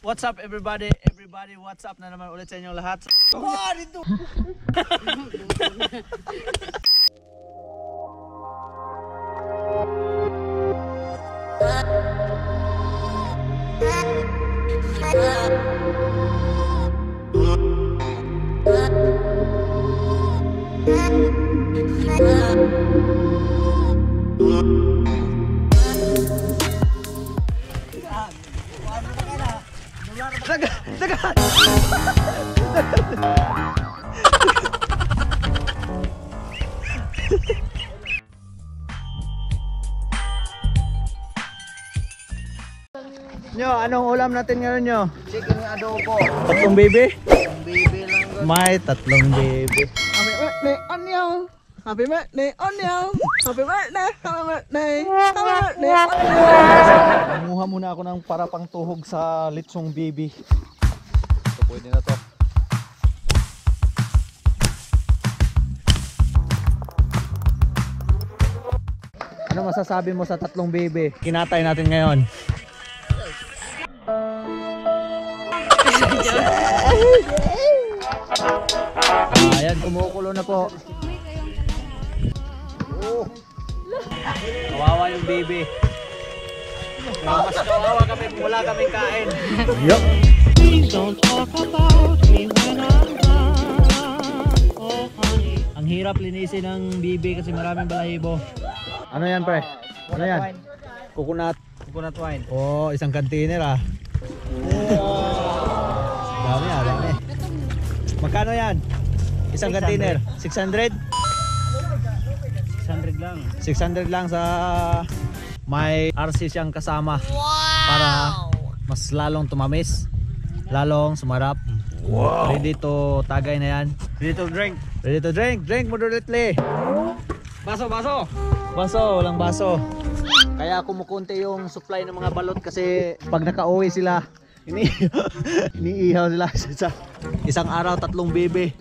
What's up everybody? Everybody, what's up na naman ulit sa inyong lahat. Oh, dito. Nyo, anong ulam natin ngayon nyo? Chicken adobo. Tatlong baby? Baby lang. May tatlong baby. Happy birthday on you. Happy birthday on you. Happy birthday. Happy birthday. Happy birthday on you. Nanguha muna ako ng para pang tuhog sa litsong baby. Ito pwede na to. Ano masasabi mo sa tatlong baby? Kinatay natin ngayon. Ayan, kumukulo na po. Kawawa yung baby. Mas kawawa kami kung wala kaming kain. Yup. Ang hirap linisin ng baby kasi maraming balahibo. Ano yan pre? Ano yan? Coconut. Coconut wine. Oh, isang container ah. Dami ah, dami. Magkano yan? Isang container? 600? 600 lang. 600 lang sa may RC siyang kasama. Para mas lalong tumamis, lalong sumarap. Wow. Ready to tagay na yan. Ready to drink. Ready to drink. Drink moderately. Baso, baso. Baso, walang baso. Kaya kumukunti yung supply ng mga balot kasi pag nakauwi sila, iniihaw sila sa isang araw, tatlong bebe.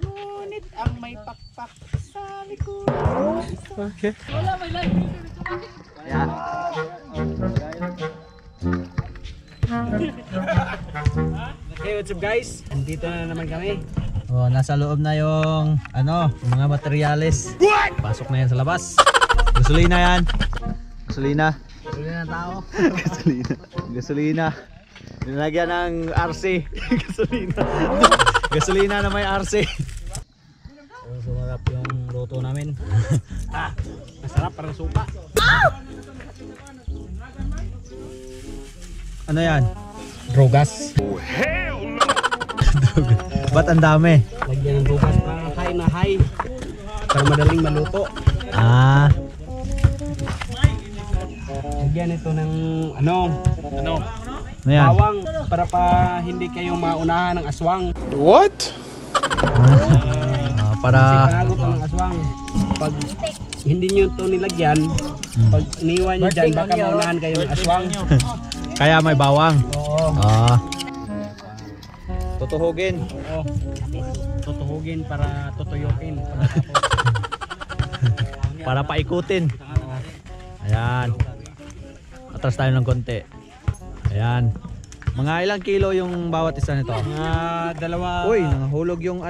Ngunit ang may pakpak sa likod. Okay. Wala, may live. Yeah. Hey, what's up guys? Nandito na naman kami. Oh, nasa loob na yung mga materyales. Pasok na yan sa labas. Gasolina yan. Gasolina. Gasolina ng tao. Gasolina. Gasolina. Nilagyan ng RC. Gasolina. Gasolina na may RC. So, sumarap yung luto namin. Masarap, parang suka. Ano yan? Drogas. Ba't ang dami? Lagyan ng drogas para high na high. Para madaling maluto. Ah. Lagyan ito ng ano Ano yan? bawang para pa hindi kayo maunahan ng aswang. What? Para Panagot ng aswang. Pag hindi nyo ito nilagyan, pag iniwan nyo dyan, baka maunahan kayo ng aswang. kaya may bawang. Oo. Ah. Tutuhugin. Oo. Tutuhugin para tutuyukin. Para paikutin. Ayan. Atras tayo ng konti. Ayan. Mga ilang kilo yung bawat isa nito? Dalawa. Uy, nahulog yung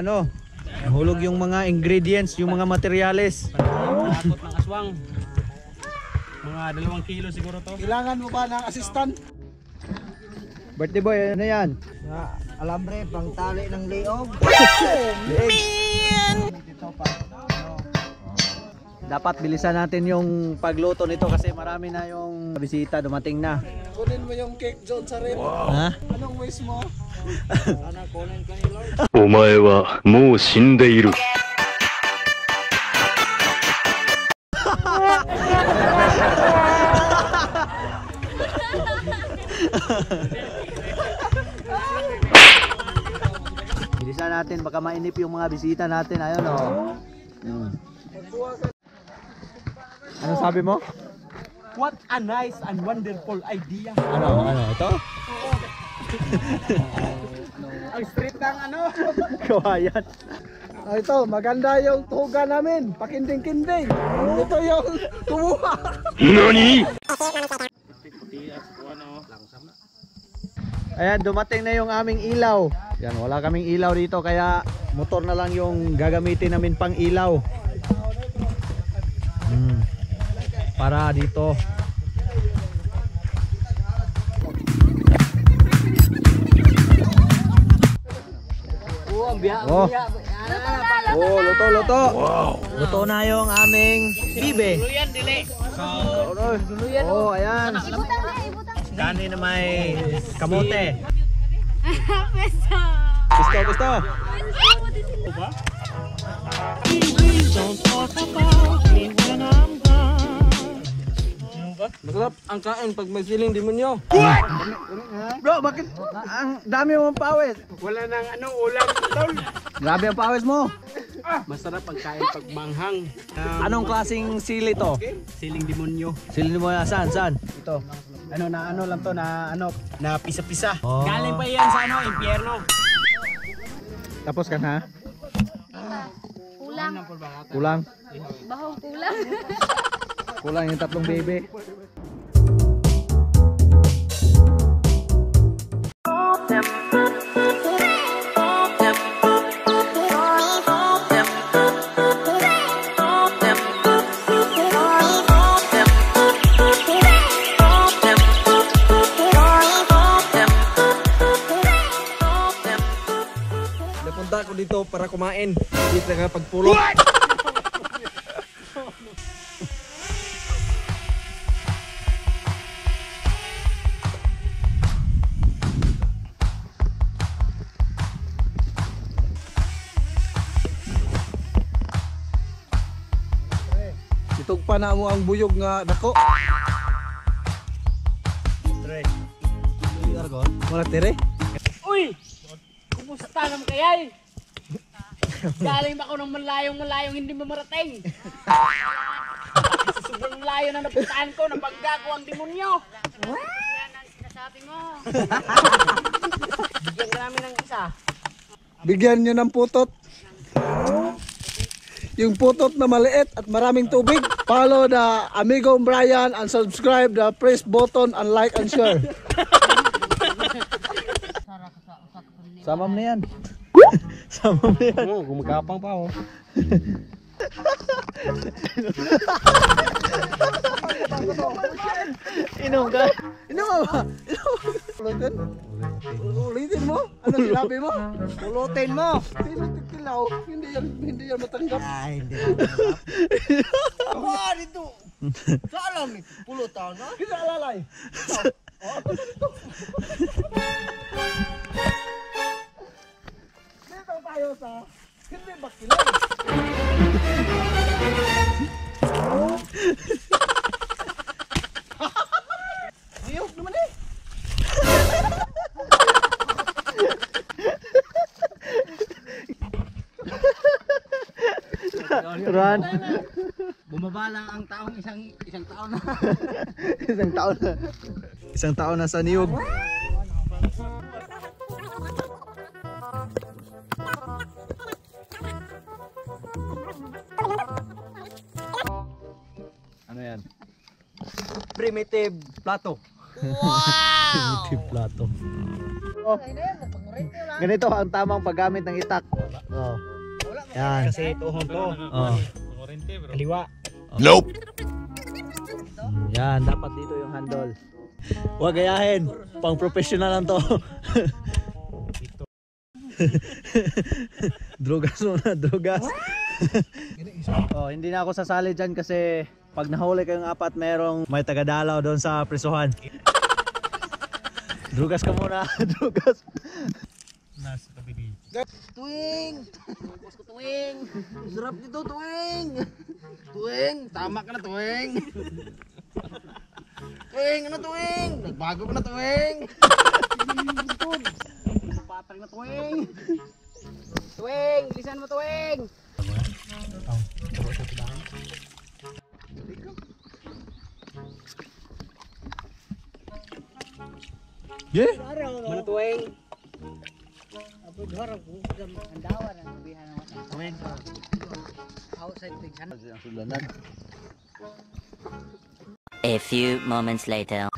nahulog yung mga ingredients, yung mga materyales. Panagot ng aswang. Mga 2 kilo siguro to. Kailangan mo ba ng assistant? Birthday boy, ano yan? Alambre, pang tali ng liog. Dapat bilisan natin yung pagluto nito kasi marami na yung bisita dumating na. Kunin mo yung cake John sa rep. Ha? Anong wish mo? Sana kunin ka ni Lord. お前はもう死んでいる。 Bilisan natin baka mainip yung mga bisita natin. Ayun oh. Ano sabi mo? What a nice and wonderful idea. Ano ito? Ang street ng ano? Kawayan. Ito, maganda yung tuga namin. Pakinding-kinding. Ito yung kumuha. 何？ Ayan, dumating na yung aming ilaw. Yan, wala kaming ilaw dito kaya motor na lang yung gagamitin namin pang ilaw. Para dito. Oh. Oh, luto, luto. Wow. Luto na yung aming bibe. Oh, ayan. Kanin na may kamote. Pisto, pisto. Masarap ang kain pag may siling demonyo. Bro, bakit ang dami mong pawis? Wala nang ulam tol. Grabe ang pawis mo. Masarap ang kain pag manghang. Anong klaseng sili to? Siling demonyo. Sili mo na saan? Saan? Ito. Ano lang to na pisa-pisa. Oh. Galing pa yan sa impyerno. Tapos ka na? Kulang. Kulang. Bahong kulang. Kulang yung tatlong baby. Napunta ako dito para kumain. Dito ka pagpulot. Itugpa na mo ang buyog nga dako. Wala tere. Uy! Kumusta naman kayay? Galing ba ako ng malayong hindi mo marating? Sa sobrang layo na napuntaan ko, nabangga ko ang demonyo. Yan ang sinasabi mo. Bigyan ka namin ng isa. Bigyan nyo ng putot. Yung putot na maliit at maraming tubig. Follow the Amigo Brian and subscribe the press button and like and share. Sama mo na yan. Sama mo na yan. Oh, gumagapang pa oh. Inom ka. Inom mo ba? Ulitin? Ulitin mo? Ano sinabi mo? Pulutin mo. Tilaw. Hindi yan matanggap. Hindi. Ah, dito. Sa alam eh. Pulutan na. Kita alalay. Dito tayo sa hindi bakilay. Niyok naman eh. Run. Bumaba lang ang taong isang taon na. Isang taon na. Isang taon na sa niyog. Ano yan? Primitive plato. Primitive plato. Oh. Ganito ang tamang paggamit ng itak. Oh. Yan. Kasi tuhon to. Oh. Kaliwa. Nope. Yan, dapat dito yung handle. Huwag gayahin. Pang professional lang to. Drugas muna, drugas. Oh, hindi na ako sasali dyan kasi pag nahuli kayong apat, may tagadalaw doon sa prisuhan. Drugas ka muna, drugas. Tuwing! Tuwing! Sarap nito, tuwing! Tuwing! Tama ka na, tuwing! Tuwing! Ano, tuwing? Nagbago ka na, tuwing! Patag na, tuwing! Tuwing! Bilisan mo, tuwing! Yeah? Mana, tuwing? A few moments later.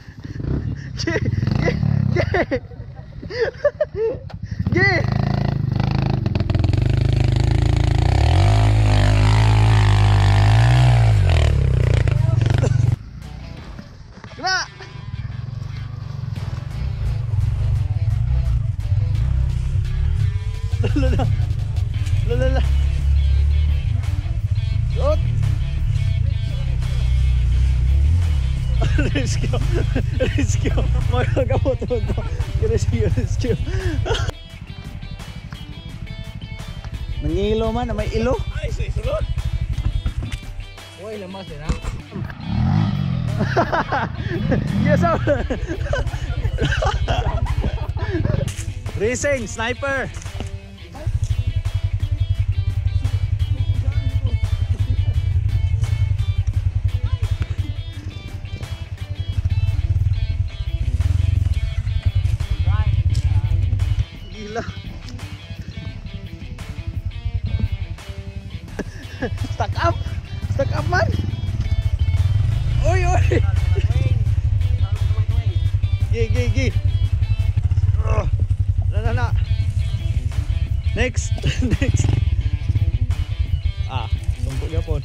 Gi. Kena. Lala. Lot. Rescue. Mga gamot mo to. Rescue. Nangilo man, may ilo. Ay, sulod. Uy, lamas din ha. Yes, sir. Racing, sniper. Gila. Stuck up man. Oi. Gi. Na. Next. Tungkol Japon.